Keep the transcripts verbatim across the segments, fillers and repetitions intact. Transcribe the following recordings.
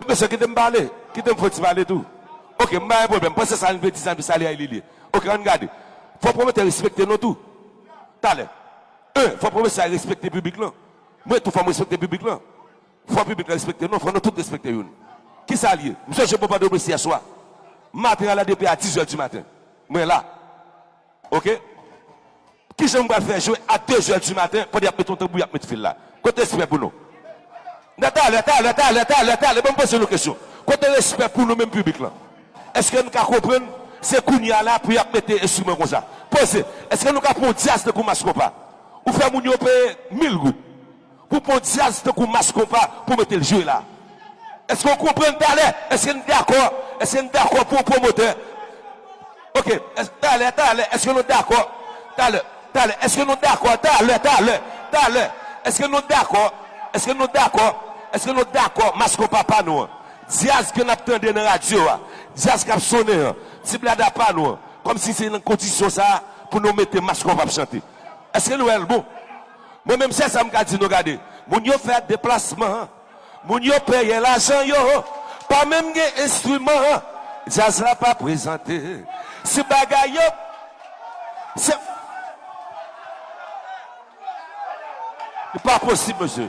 Mesye, kite m pale. Kite m fè ti pale tou. Ok, m pa gen pwoblèm. Panse sa l vle di, sa l vle di, sa li a li li. Ok, ann gade. Fò pwomotè respekte nou tou. Talè. En, fò pwomotè sa respekte piblik lan. Mwen tou fò m respekte piblik lan. Fò piblik lan respekte nou, fò nou tout respekte youn. Kisa l ye? M sonje bon Pòtoprens yè swa. Maten an la depi a dis zè di maten. Mwen la. Ok? Kijan m pral fè jwe a de zè di maten pandan y ap met yon tanbou, y ap met fil la? Kote respè pou nou? Nan talè, talè, talè, talè, talè, ban m poze nou kesyon. Kote respè pou nou menm piblik lan? Èske n ka konprann se kounye a la pou y ap mete enstriman konsa? Poze, èske nou ka pran yon djaz tankou Mass Konpa? Ou fè moun yo peye mil goud pou pran yon djaz tankou Mass Konpa pou mete l jwe la? Èske w konprann talè? Èske n dakò? Èske n dakò pou yon pwomotè? Ok, èske, talè, talè, èske nou dakò? Talè, talè, èske nou dakò? Talè, talè, talè, èske nou dakò? Èske nou dakò? Èske nou dakò? Mass Konpa pa nou an. Djaz ke n ap tande nan radyo a, djaz k ap sonnen an, ti blada pa nou an, kòmsi se nan kondisyon sa a pou nou mete Mass Konpa ap chante. Èske nou wè l bon? Mwen menm sèl sa m ka di nou, gade, moun yo fè deplasman an, moun yo peye lajan yo, pa menm gen enstriman an, djaz la pa prezante. Si bagay yo, se, li pa posib, mesye.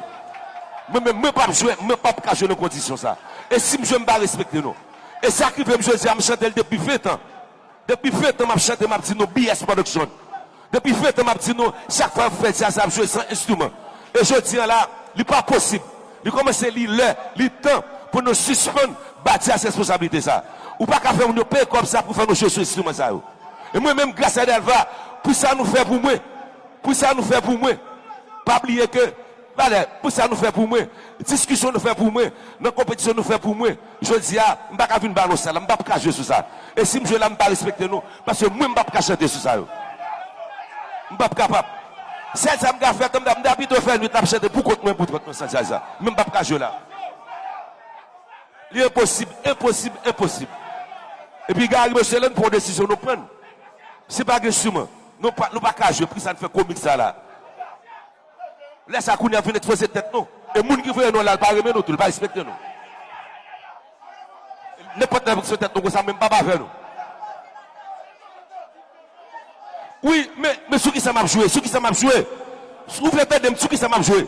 Mwen menm, mwen p ap jwe, mwen p ap ka jwe nan kondisyon sa. E si m jwe, m pa respekte non. E sa k rive m jodi a, m chante l depi ven tan. Depi ven tan m ap chante, m ap di nou B S Production. Depi ven tan m ap di nou, chak fwa y ap fè djaz, y ap jwe san enstriman. E jodi a la, li pa posib. Li kòmanse, li lè, li tan pou nou sispann ba djaz responsablite sa. Ou pa ka fè moun yo peye kòb sa pou fè nou jwe sou enstriman sa yo. E mwen menm, gras a Delva, pou sa nou fè pou mwen, pou sa nou fè pou mwen, pa bliye ke, valè, pou sa nou fè pou mwen, diskisyon nou fè pou mwen, nan konpetisyon nou fè pou mwen, jodi a, m pa ka vin ba nou sa la, m p ap ka jwe sou sa. E si m jwe la, m pa respekte nou, paske mwen, m p ap ka chante sou sa yo. M p ap kapab. Sèl sa m ka fè, m ta, m ta pito fè nwit la ap chante pou kont mwen, pou kont mwen, san djaz la. Men m p ap ka jwe la. Li enposib, enposib, enposib. Epi Gary, mesye, lè n pran yon desizyon, nou pran l. Si pa gen enstriman, nou pa, nou pa ka jwe, poukisa n fè komik sa la? Lè sa kounye a vin ekspoze tèt nou. E moun ki voye nou la, l pa renmen nou tou, l pa respekte nou. Nenpòt lè ekspoze tèt nou konsa, men m p ap avè nou. Wi, men, men sou kisa m ap jwe? Sou kisa m ap jwe? Ou vle tande m, sou kisa m ap jwe?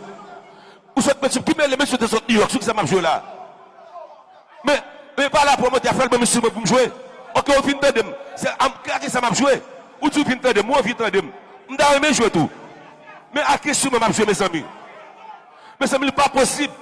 Ou sot met sou, ki mele, men sou te sot New York, sou kisa m ap jwe la? Men, men pa la pwomotè a fè l ban m enstriman pou m jwe. Ok, ou vin tande m. Se, ak kisa m ap jwe? Ou di ou vin tande m, ou anvi tande m. M ta renmen jwe tou. Men ak ki enstriman m ap jwe, mezanmi? Mezanmi, li pa posib.